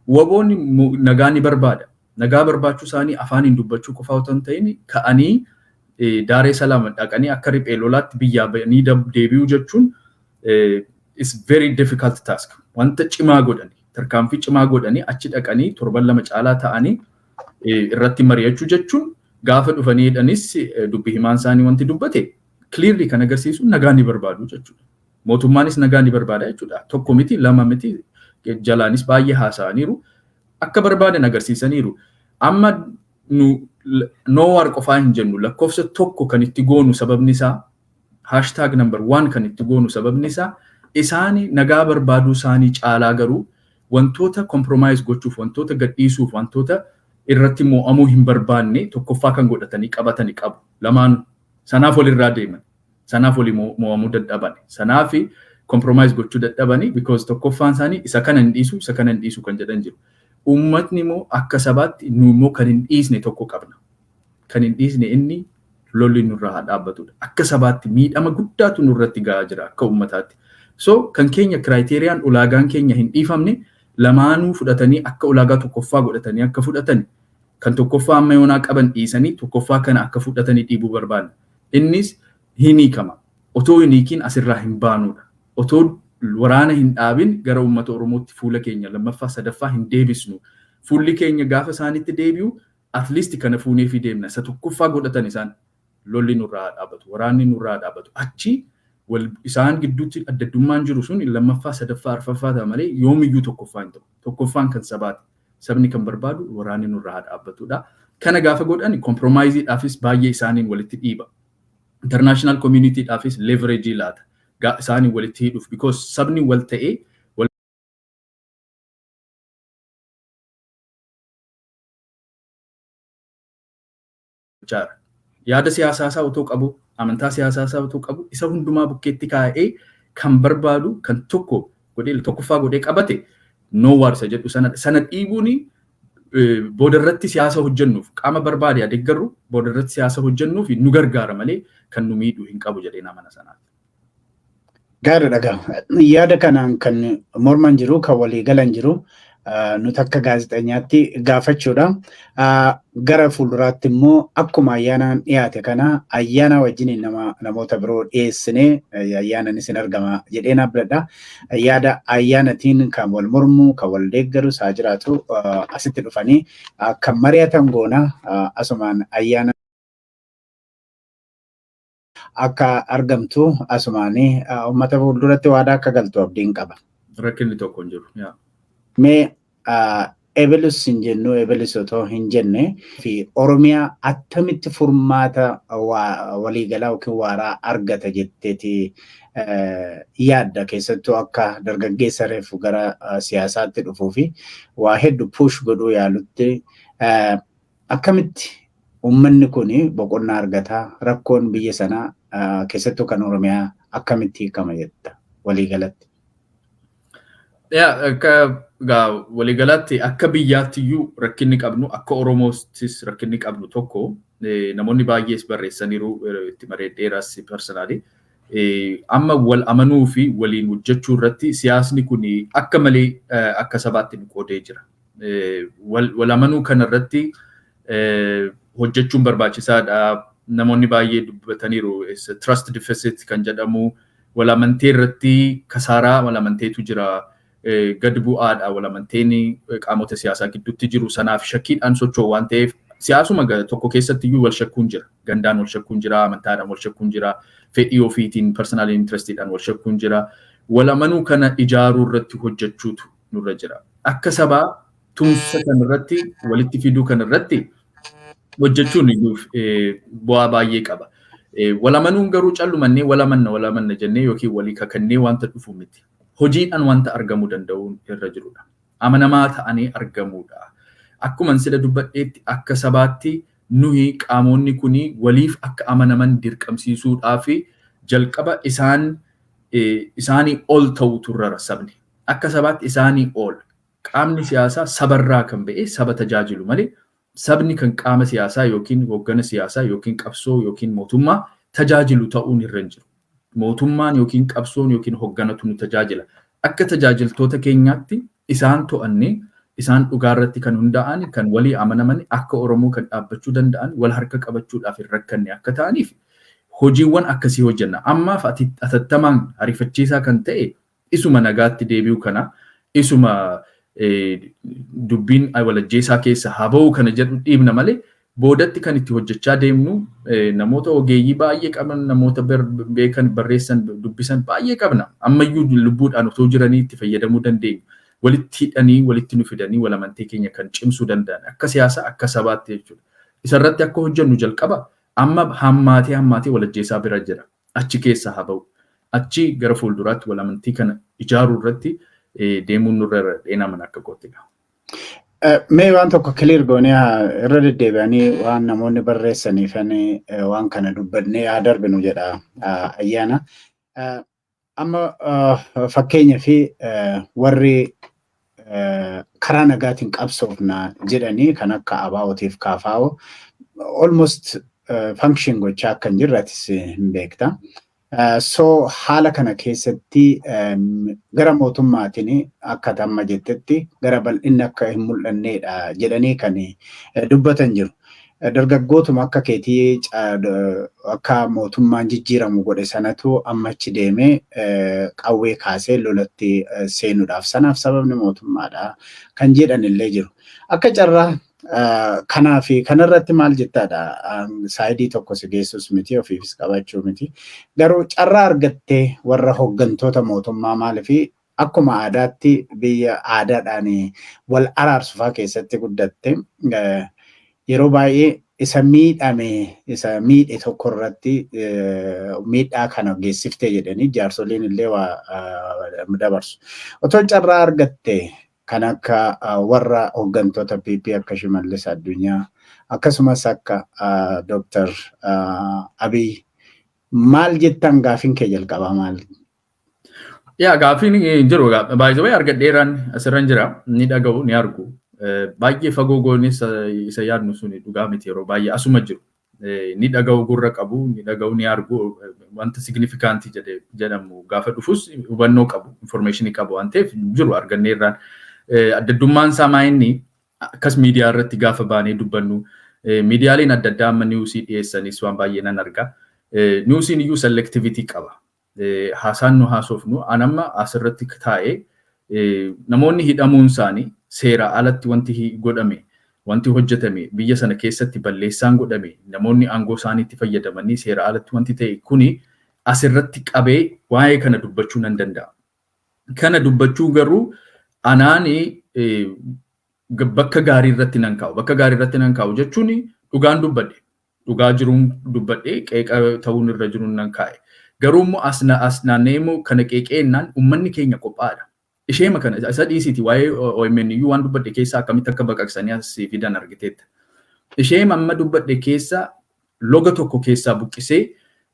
WBOn nagaa ni barbaada. Nagaa barbaachuu isaanii afaaniin dubbachuu qofa otoo hin ta'in ka'anii Daaree Salaam dhaqanii akka riphee lolaatti biyyaa ba'anii deebi'uu jechuun is very difficult task. Wanta cimaa godhanii, tarkaanfii cimaa godhanii achi dhaqanii torban 2 caalaa ta'anii irratti mari'achuu jechuun gaafa dhufanii hidhanis dubbi himaan isaanii wanti dubbate clearly kan agarsiisu nagaa ni barbaadu jechuudha. Mootummaanis nagaa ni barbaada jechuudha. Tokko miti, lama miti, jalaanis baay'ee haasa'aniiru. Akka barbaadan agarsiisaniiru. Amma nu no war qofaa hin jennu, lakkoofsa 1 kan itti goonu sababni isaa, hashtag number 1 kan itti goonu sababni isaa, isaani nagaa barbaaduu isaanii caalaa garuu wantoota compromise gochuuf, wantoota gadhiisuuf, wantoota irratti mo'amuu hin barbaanne tokkoffaa kan godhatanii qabatanii qabu. Lamaanuu sanaaf walirraa deeman, sanaaf walii mo'amuu dadhaban, sanaaf compromise gochuu dadhabanii, because tokkoffaan isaanii isa kana hin dhiisu, isa kana hin dhiisu kan jedhan jiru. Uummatni immoo akka sabaatti nu immoo kan hin dhiisne tokko qabna. Kan hin dhiisne inni lolli nurraa haa dhaabbatudha. Akka sabaatti miidhama guddaatu nurratti gahaa jira akka uummataatti. So kan keenya kiraayiтерiyaan ulaagaan keenya hin dhiifamne lamaanuu fudhatanii akka ulaagaa tokkoffaa godhatanii akka fudhatan, kan tokkoffaa amma yoonaa qaban dhiisanii tokkoffaa kana akka fudhatanii dhiibuu barbaadna. Innis hin hiikama. Otoo hin hiikin asirraa hin baanudha. Otoo waraana hin dhaabin gara uummata Oromootti fuula keenya lammaffaa sadaffaa hin deebisnu. Fuulli keenya gaafa isaanitti deebi'u at least kana fuunee fi deemna. Isa tokkoffaa godhatan isaan lolli nurraa haa dhaabbatu, waraanni nurraa haa dhaabbatu. Achi isaan gidduutti addaddummaan jiru sun lammaffaa sadaffaa arfaffaa ta'a malee yoomiyyuu tokkoffaa hin ta'u. Tokkoffaan kan sabaati. Sabni kan barbaadu waraanni nurraa haa dhaabbatudha. Kana gaafa godhan kompromaayiziidhaafis baay'ee isaaniin walitti dhiiba. International communityidhaafis leverage laata. Isaanii walitti hidhuuf, because sabni wal ta'ee wal jaara. Yaada siyaasaa isaa otoo qabu, amantaa siyaasaa isaa otoo qabu, isa hundumaa bukkeetti kaa'ee kan barbaadu kan tokko godhee tokkoffaa godhee qabate no war isa jedhu sana dhiibuuni boodarratti siyaasa hojjennuuf qaama barbaade adeeggarru boodarratti siyaasa hojjennuuf nu gargaara malee kan nu miidhu hin qabu jedhee nama sanaati. Gaariidha gaa. Yaada kanaan kan morman jiru, kan walii galan jiru, nuti akka gaazexeenyaatti gaafachuudha. Gara fuulduraatti immoo akkuma ayyaanaan dhiyaate kana ayyaana wajjin namoota biroo dhiyeessinee ayyaanaan isin argama jedheen abdadha. Yaada ayyaanatiin kan wal mormu, kan wal deeggaru isaa jiraatu asitti dhufanii kan mari'atan goona, asumaan ayyaana akka argamtu asumaan uummata fuulduratti waadaa akka galtu abdiin qaba. Rakkinni tokko hin jiru. Mee Ebelus hin jennu, Ebelus otoo hin jenne fi Oromiyaa attamitti furmaata waliigalaa yookiin waaraa argata jetteeti yaadda, keessattuu akka dargaggeessa reefu gara siyaasaatti dhufuu fi waa hedduu push godhuu yaalutti, akkamitti uummanni kun boqonnaa argataa, rakkoon biyya sanaa keessattuu kan Oromiyaa akkamitti hiikama jetta waliigalatti? Yaa, akka waliigalatti akka biyyaatti iyyuu rakkinni qabnu, akka Oromoottis rakkinni qabnu tokko, namoonni baay'ees barreessaniiru, itti maree dheeraas personally. Amma wal amanuu fi waliin hojjechuu irratti siyaasni kun akka malee akka sabaatti nu qoodee jira. Wal amanuu kanarratti hojjechuun barbaachisaadha. Namoonni baay'ee dubbataniiru. Trust deficit kan jedhamu wal amantee irratti kasaaraa wal amanteetu jira. Gad bu'aadha wal amanteen qaamota siyaasaa gidduutti jiru. Sanaaf shakkiidhaan socho'u waan ta'eef siyaasuma tokko keessatti iyyuu wal shakkuun jira. Gandaan wal shakkuun jira, amantaadhaan wal shakkuun jira, fedhii ofiitiin personal interestiidhaan wal shakkuun jira. Wal amanuu kana ijaaruu irratti hojjechuutu nurra jira. Akka sabaa tumsa kanarratti walitti fiduu kanarratti hojjechuun bu'aa baay'ee qaba. Wal amanuun garuu callumannee wal amanna wal amanna jennee yookiin walii kakannee wanta dhufu miti. Hojiidhaan wanta argamuu danda'u irra jirudha. Amanamaa ta'anii argamuudha. Akkuma sila dubbadheetti akka sabaatti nuyi qaamonni kuni waliif akka amanaman dirqamsiisuudhaa fi jalqaba isaanii ol ta'utu irra sabni. Akka sabaatti isaanii ol. Qaamni siyaasaa sabarraa kan ba'e saba tajaajilu malee sabni kan qaama siyaasaa yookiin hoggana siyaasaa yookiin qabsoo yookiin mootummaa tajaajilu ta'uun irra hin jiru. Mootummaan yookiin qabsoon yookiin hogganatu nu tajaajila. Akka tajaajiltoota keenyaatti isaan to'annee Isaan dhugaa irratti kan hundaa'an, kan walii amanaman, akka Oromoo kan dhaabbachuu danda'an, wal harka qabachuudhaaf hin rakkanne akka ta'aniif hojiiwwan akkasii hojjenna. Ammaaf atattamaan ariifachiisaa kan ta'e isuma nagaatti deebi'u kana, isuma dubbiin walajjeesaa keessa haa ba'u kana jedhu dhiibna malee, boodatti kan itti hojjechaa deemnu namoota ogeeyyii baay'ee qaban, namoota beekan, barreessan, dubbisan baay'ee qabna. Ammayyuu lubbuudhaan otoo jiranii itti fayyadamuu dandeenya. Walitti hidhanii, walitti nu fidanii, wal amantee keenya kan cimsuu danda'an akka siyaasaa, akka sabaatti jechuudha. Isarratti akka hojjennu jalqaba amma hammaatee hammaatee walajjeesaa bira jira. Achi keessa haa ba'u. Achi gara fuulduraatti wal amantii kana ijaaruu irratti deemuun nurra dheenaman akka kootti. Mee waan tokko clear goonee, irra deddeebi'anii waan namoonni barreessaniif waan kana dubbannee haa darbinu jedha ayyaana. Amma fakkeenya fi warri karaa nagaatiin qabsoofna jedhanii kan akka ABO'tiif KFO almost function gochaa akka hin jirre atis hin beekta. So haala kana keessatti gara mootummaatiin akka amma jettetti gara bal'inni akka hin mul'anneedha jedhanii kan dubbatan jiru. Dargaggootuma akka keetii akka mootummaan jijjiiramu godhe sanatu amma achi deemee qawwee kaasee lolatti seenuudhaaf sanaaf sababni mootummaadha kan jedhan illee jiru. Akka carraa kanaa fi kanarratti maal jettaadha? Side tokko si geessus miti, ofiifis qabachuu miti. Garuu carraa argattee warra hooggantoota mootummaa maaliifi akkuma aadaatti biyya aadaadhaan wal araarsufaa keessatti guddatte, yeroo baay'ee isa miidhame, isa miidhe tokko irratti miidhaa kana geessiftee jedhanii jaarsoliin illee waa dabarsu. Otoo carraa argatte kan akka warra hooggantoota PP, akka Shimallis Addunyaa, akkasumas akka Dooktar Abiy maal jettan? Gaafiin kee jalqabaa maal? Yaa, gaafiin jiru baay'ee argadheeraan asirran jira, ni dhaga'u, ni argu. Baay'ee fagoo goonis isa yaadnu suni dhugaa miti, yeroo baay'ee asuma jiru. Ni dhaga'u, gurra qabu, ni dhaga'u, ni argu, wanta significant jedhamu gaafa dhufus hubannoo qabu, information qabu waan ta'eef jiru arganneerraan. Addaddummaan isaa maa inni akkas miidiyaa irratti gaafa baanee dubbannu, miidiyaaleen adda addaa amma news dhiyeessanis waan baay'ee nan arga. Newsiin iyyuu selectivity qaba. Haasaan nu haasofnu, an amma asirratti taa'ee namoonni hidhamuun isaanii seera alatti wanti godhame, wanti hojjetame, biyya sana keessatti balleessaan godhame, namoonni aangoo isaaniitti fayyadamanii seera alatti wanti ta'e kuni asirratti qabee waa'ee kana dubbachuu nan danda'a. Kana dubbachuu garuu anaani bakka gaarii irratti nan kaa'u. Bakka gaarii irratti nan kaa'u jechuun dhugaan dubbadhe. Dhugaa jiruun dubbadhe, qeeqa ta'uun irra jiruun nan kaa'e. Garuu immoo as naanna'ee immoo kana qeeqeennaan uummanni keenya qophaa'aadha. Isheema kana isa dhiisiiti, waa'ee OMN iyyuu waan dubbadhe keessaa akkamitti akka baqaqsanii as fidan argiteetta. Isheema amma dubbadhe keessa loga tokko keessaa buqqisee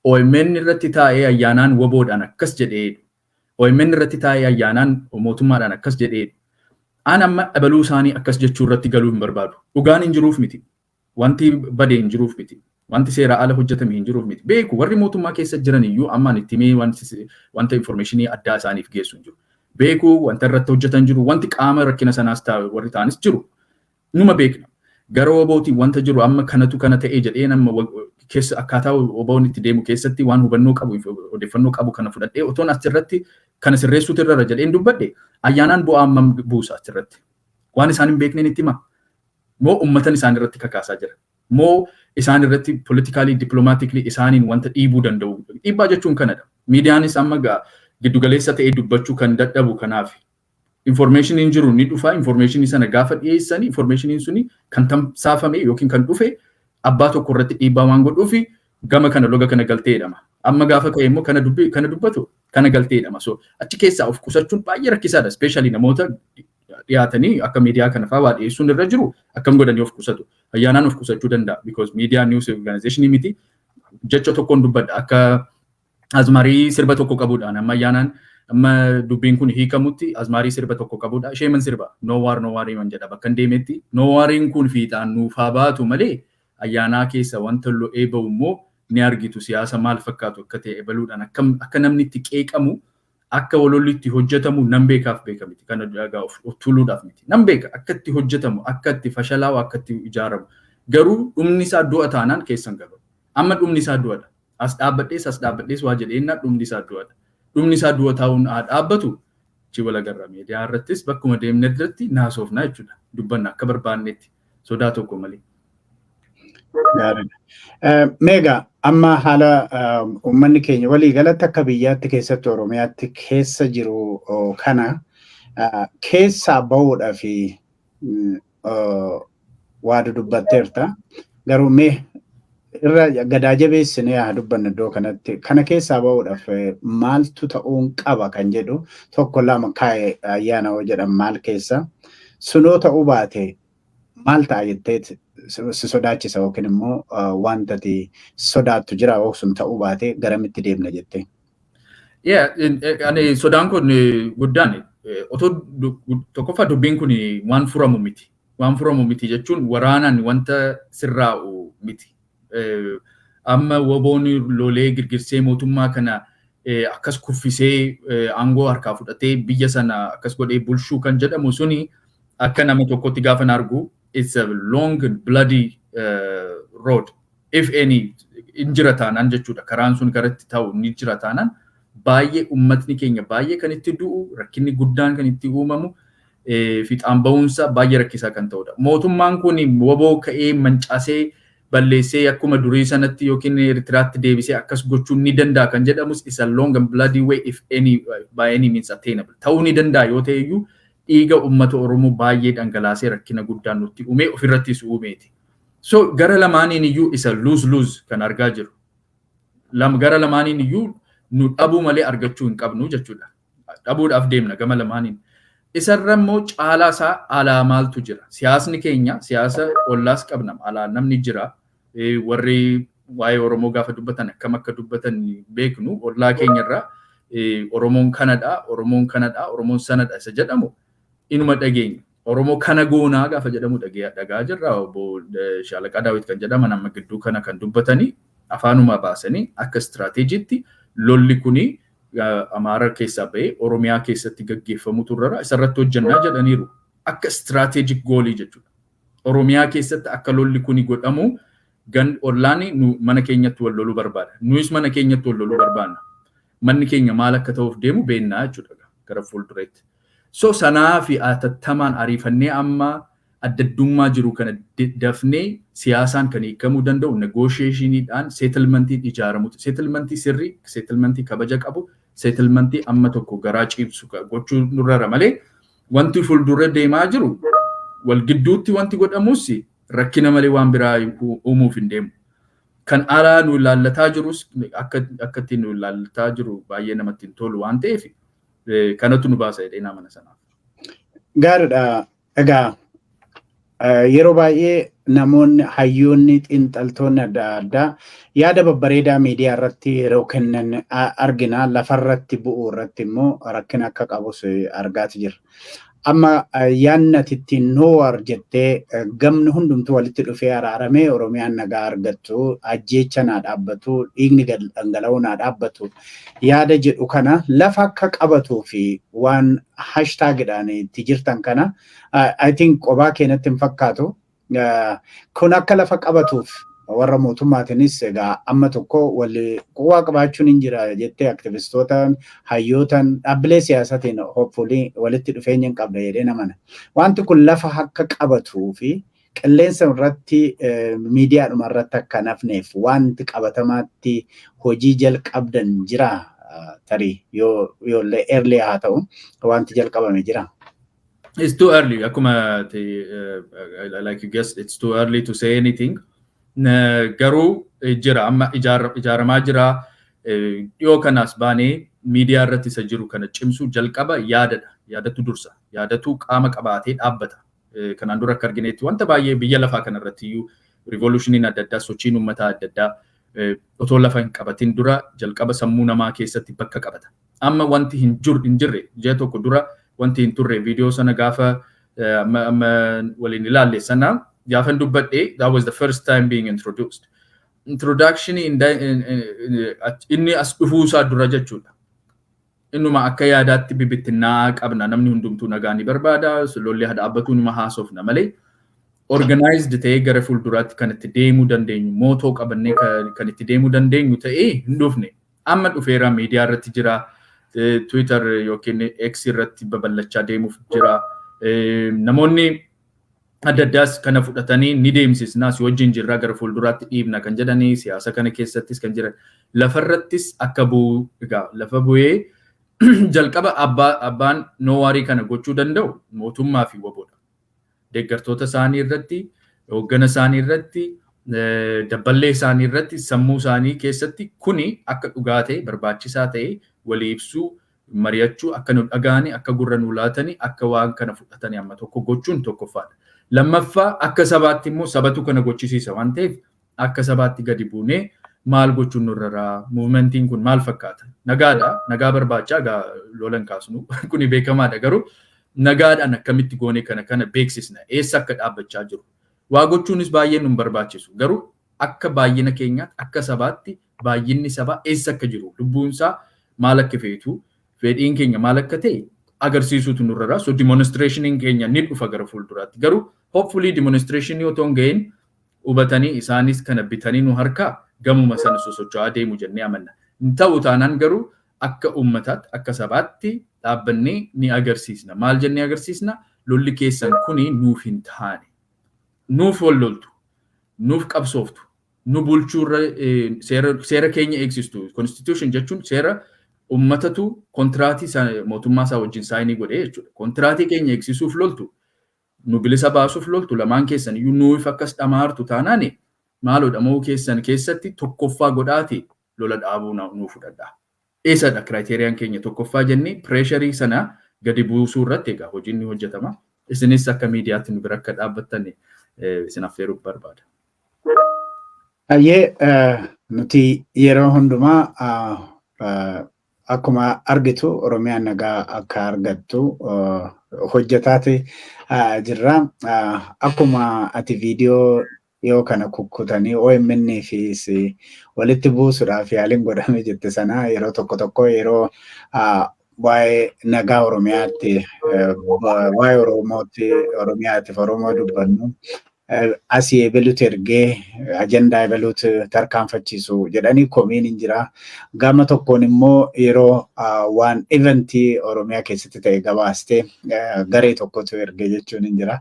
OMN irratti taa'ee ayyaanaan WBOdhaan akkas jedhee, OMN irratti taa'ee ayyaanaan mootummaadhaan akkas jedhee, an amma dhabaluu isaanii akkas jechuu irratti galuu hin barbaadu. Dhugaan hin jiruuf miti. Wanti bade hin jiruuf miti. Wanti seera ala hojjetame hin jiruuf miti. Beeku, warri mootummaa keessa jiran iyyuu ammaan itti himee wanta information addaa isaaniif geessu hin jiru. Beeku, wanta irratti hojjetan jiru, wanti qaama rakkina sanaas warri ta'anis jiru. Numa beekna. Gara WBOtiin wanta jiru amma kanatu kana ta'ee jedhee nama keessa akkaataa WBOn itti deemu keessatti waan hubannoo qabu, odeeffannoo qabu kana fudhadhee otoon achirratti kana sirreessuutu irra jedheen dubbadhe, ayyaanaan bu'aa hammam buusa achirratti? Waan isaan hin beekneen itti hima. Moo ummatan isaan irratti kakaasaa jira? Moo isaan irratti politically, diplomatically isaaniin wanta dhiibuu danda'u? Dhiibbaa jechuun kanadha. Miidiyaanis amma giddugaleessa ta'ee dubbachuu kan dadhabu kanaaf. Informationiin jiru ni dhufa. Informationii sana gaafa dhiyeessanii, informationiin suni kan tamsaafame yookiin kan dhufe abbaa tokko irratti dhiibbaa waan godhuufi gama kana loga kana galtee jedhama. Amma gaafa ka'e immoo kana dubbi kana dubbatu kana galtee jedhama. So achi keessaa of qusachuun baay'ee rakkisaadha. Especially namoota dhiyaatanii akka miidiyaa kana fa'aa waa dhiyeessuun irra jiru akkam godhanii of qusatu? Ayyaanaan of qusachuu danda'a because miidiyaa news organization miti. Jecha tokkoon dubbadha, akka azmarii sirba tokko qabuudhaan amma ayyaanaan amma dubbiin kun hiikamutti azmaarii sirba tokko qabudha. Isheeman sirba "No war, no war" man jedha bakka hin deemetti. No wariin kun fiixaan nuuf haa baatu malee ayyaanaa keessa wanta lo'ee ba'u immoo ni argitu, siyaasa maal fakkaatu akka ta'e ebaluudhaan akka namni itti qeeqamu. Akka walolli itti hojjetamu nan beekaaf beeka miti. Kana of tuuluudhaaf miti. Nan beeka akka itti hojjetamu, akka itti fashalaa'u, akka itti ijaaramu. Garuu dhumni isaa du'a taanaan keessan galu. Amma dhumni isaa du'adha. As dhaabbadhees as dhaabbadhees waa jedheenna, dhumni isaa du'adha. Dhumni isaa du'a taa'uun haa dhaabbatu. Achi wal agarra, miidiyaa irrattis bakkuma deemne irratti naasofna jechuudha. Dubbanna akka barbaannetti sodaa tokko malee. Gaariidha. Meegaa amma haala uummanni keenya walii galatti akka biyyaatti, keessatti Oromiyaatti keessa jiru kana keessaa bahuudhaa fi waa dudubbatteerta. Garuu mee irra gadaa jabeessinee haa dubbannu iddoo kanatti. Kana keessaa bahuudhaaf maaltu ta'uun qaba kan jedhu tokko lama kaa'e. Ayyaana hoo jedhan maal keessa sunoo ta'uu baate maal ta'a jettee si sodaachisa, yookiin immoo wanta ati sodaattu jira sun ta'uu baate garamitti deemna jettee? Yeah, ani sodaan kun guddaan otoo tokkoffaa dubbiin kun waan furamu miti. Waan furamu miti jechuun waraanaan wanta sirraa'u miti. Amma WBOn lolee girgirsee mootummaa kana akkas kuffisee aangoo harkaa fudhatee biyya sana akkas godhee bulchuu kan jedhamu suni, akka nama tokkotti gaafa argu, it's a long and bloody road if any in jira taanaan jechuudha. Karaan sun garatti ta'u ni jira taanaan, baay'ee uummatni keenya baay'ee kan itti du'u, rakkinni guddaan kan itti uumamu, fiixaan bahuunsa baay'ee rakkisaa kan ta'udha. Mootummaan kun WBO ka'ee mancaasee balleessee akkuma durii sanatti yookiin Eritiraatti deebisee akkas gochuun ni danda'a kan jedhamus is a long and bloody way, if any by any means attainable. Ta'uu ni danda'a yoo ta'e iyyuu, dhiiga uummata Oromoo baay'ee dhangalaasee rakkina guddaan nutti uumee ofirrattis uumeeti. So gara lamaaniin iyyuu isa lose lose kan argaa jiru. Gara lamaaniin iyyuu nu dhabuu malee argachuu hin qabnu jechuudha. Dhabuudhaaf deemna gama lamaaniin. Isarra immoo caalaa isaa alaa maaltu jira? Siyaasni keenya siyaasa ollaas qabna. Alaa namni jira. Warri waa'ee Oromoo gaafa dubbatan akkam akka dubbatan beeknu. Ollaa keenyarraa Oromoon kanadha, Oromoon kanadha, Oromoon sanadha isa jedhamu inuma dhageenya. Oromoo kana goonaa gaafa jedhamu dhagaa jirra. Obbo Shaalaqaa Daawit kan jedhaman amma gidduu kana kan dubbatanii afaanuma baasanii akka istiraateejiitti lolli kuni Amaara keessaa bahee Oromiyaa keessatti gaggeeffamu turrara isarratti hojjannaa jedhaniiru. Akka strategic goalii jechuudha. Oromiyaa keessatti akka lolli kuni godhamu gan ollaan nu mana keenyatti wal loluu barbaada. Nuyis mana keenyatti wal loluu barbaanna. Manni keenya maal akka ta'uuf deemu beennaa jechuudha gara fuuldureetti. So sanaa fi atattamaan ariifannee amma addaddummaa jiru kana dafnee siyaasaan kan hiikamuu danda'u negotiationiidhaan settlementiin ijaaramutu, settlementii sirrii, settlementii kabaja qabu, settlementii amma tokko garaa ciibsu gochuu nurra malee, wanti fuuldura deemaa jiru wal gidduutti wanti godhamus rakkina malee waan biraa uumuuf hin deemu. Kan alaa nu ilaallataa jirus akka ittiin nu ilaallataa jiru baay'ee namatti hin tolu waan ta'eef, kanatu nu baasa jedhee mana sanaaf. Gaariidha. Egaa yeroo baay'ee namoonni, hayyoonni, xiinxaltoonni adda addaa yaada babbareedaa miidiyaa irratti yeroo kennan argina. Lafarratti bu'uu irratti immoo rakkina akka qabus argaati jira. Amma yaadni ati ittiin no war jettee gamni hundumtuu walitti dhufee araaramee Oromiyaan nagaa argattu, ajjeecha naa dhaabbatu, dhiigni dhangala'uu naa dhaabbatu yaada jedhu kana lafa akka qabatuu fi waan hashtagiidhaan itti jirtan kana, I think qobaa keenyatti hin fakkaatu. Kun akka lafa qabatuuf warra mootummaatiinis egaa amma tokko walli quwaa qabaachuun hin jira jettee aktivistootaan, hayyootaan, dhaabbilee siyaasaatiin hopefully walitti dhufeenya hin qabda jedhee namana. Wanti kun lafa akka qabatuu fi qilleensa irratti, miidiyaadhuma irratti akka nafneef wanti qabatamaatti hojii jalqabdan jira, tarii yoo yoollee early haa ta'u wanti jalqabame jira. It's too early. Akkuma like you guessed, it's too early to say anything. Garuu jira, amma ijaaramaa jira. Dhiyoo kanaas baanee miidiyaa irratti isa jiru kana cimsuu jalqaba yaadadha. Yaadatu dursa. Yaadatu qaama qabaatee dhaabbata. Kanaan dura akka arginetti wanta baay'ee biyya lafaa kana irratti iyyuu revolutioniin adda addaa, sochiin uummataa adda addaa otoo lafa hin qabatin dura jalqaba sammuu namaa keessatti bakka qabata. Amma wanti hin jirre, ji'a tokko dura wanti hin turre, viidiyoo sana gaafa amma waliin ilaalle sana gaafan dubbadhe, that was the first time being introduced. Introduction inni as dhufuusaa dura jechuudha. Innuma akka yaadaatti bibittinnaa'aa qabna. Namni hundumtuu nagaa ni barbaada. Lolli haa dhaabbatu, numa haasofna malee organized ta'ee gara fuulduraatti kan itti deemuu dandeenyu, motto qabannee kan itti deemuu dandeenyu ta'ee hin dhufne. Amma dhufeera, miidiyaa irratti jira. Twitter yookiin X irratti babal'achaa deemuuf jira. Namoonni adda addaas kana fudhatanii ni deemsisnaa, si wajjin jirraa, gara fuulduraatti dhiibna kan jedhanii, siyaasa kana keessattis kan jiran, lafarrattis akka bu'u. Egaa lafa bu'ee jalqaba abbaan no warii kana gochuu danda'u mootummaa fi WBOdha. Deeggartoota isaanii irratti, hooggana isaanii irratti, dabballee isaanii irratti, sammuu isaanii keessatti kuni akka dhugaa ta'e, barbaachisaa ta'e walii ibsuu, mari'achuu, akka nu dhaga'anii, akka gurra nu laatanii, akka waan kana fudhatanii amma tokko gochuun tokkoffaadha. Lammaffaa, akka sabaatti immoo sabatu kana gochisiisa waan ta'eef, akka sabaatti gadi buunee maal gochuun nurra, movementiin kun maal fakkaata? Nagaadha. Nagaa barbaachaa egaa lolan kaasnu kuni beekamaadha, garuu nagaadhaan akkamitti goonee kana beeksisna, eessa akka dhaabbachaa jiru? Waa gochuunis baay'ee nun barbaachisu, garuu akka baay'ina keenyaatti, akka sabaatti, baay'inni sabaa eessa akka jiru, lubbuunsaa maal akka feetu, fedhiin keenya maal akka ta'e agarsiisuutu nurra. So demonstrationiin keenya ni dhufa gara fuulduraatti. Garuu hopefully demonstrationii otoo hin gahin hubatanii isaanis kana bitanii nu harkaa gamuma sana sosocho'aa deemu jennee amanna. Hin ta'u taanaan garuu akka uummataatti, akka sabaatti dhaabbannee ni agarsiisna. Maal jennee agarsiisna? Lolli keessan kuni nuuf hin taane. Nuuf wal loltu. Nuuf qabsooftu. Nu bulchuurra seera keenya eegsistu. Constitution jechuun seera uummatatu kontiraatii mootummaa isaa wajjin sign godhee jechuudha. Kontiraatii keenya eegsisuuf loltu. Nu bilisa baasuuf loltu. Lamaan keessan iyyuu nuuf akkas dhamaartu taanaani, maaloo dhama'uu keessan keessatti tokkoffaa godhaati lola dhaabuu nuu fudhadha. Eessadha criteriaan keenya tokkoffaa jennee pressure sana gadi buusuu irratti egaa hojiin ni hojjetama. Isinis akka miidiyaatti nu bira akka dhaabbattan isin affeeruuf barbaada. Hayyee, nuti yeroo hundumaa akkuma argitu Oromiyaan nagaa akka argattu hojjetaati jirra. Akkuma ati viidiyoo dhiyoo kana kukkutanii OMN fi walitti buusuudhaaf yaaliin godhame jette sana, yeroo tokko tokko yeroo waa'ee nagaa Oromiyaatti, waa'ee Oromootti, Oromiyaatiif Oromoo dubbannu, asii ebeluutu ergee, ajandaa ebeluutu tarkaanfachiisu jedhanii komiin hin jira. Gama tokkoon immoo yeroo waan eventii Oromiyaa keessatti ta'e gabaastee garee tokkotu ergee jechuun hin jira.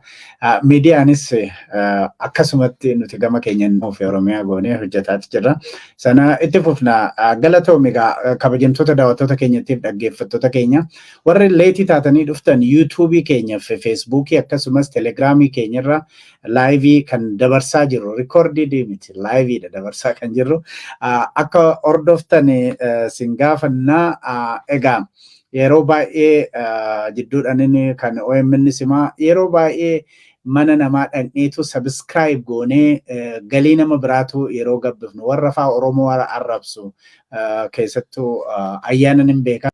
Miidiyaanis akkasumatti nuti gama keenyan fi Oromiyaa goonee hojjetaati jirra. Sana itti fufna. Galatoomi. Egaa kabajamtoota daawwattoota keenyattiif dhaggeeffattoota keenya, warri late taatanii dhuftan, YouTubeii keenya fi Facebookii akkasumas Telegramii keenyarra live kan dabarsaa jirru, recorded miti, liveiidha dabarsaa kan jirru, akka hordoftan sin gaafannaa. Egaa yeroo baay'ee jidduudhaan inni kan OMN simaa yeroo baay'ee mana namaa dhaqneetu subscribe goonee galii nama biraatu yeroo gabbifnu warra faa Oromoo arrabsu, keessattuu ayyaana nin beekaa.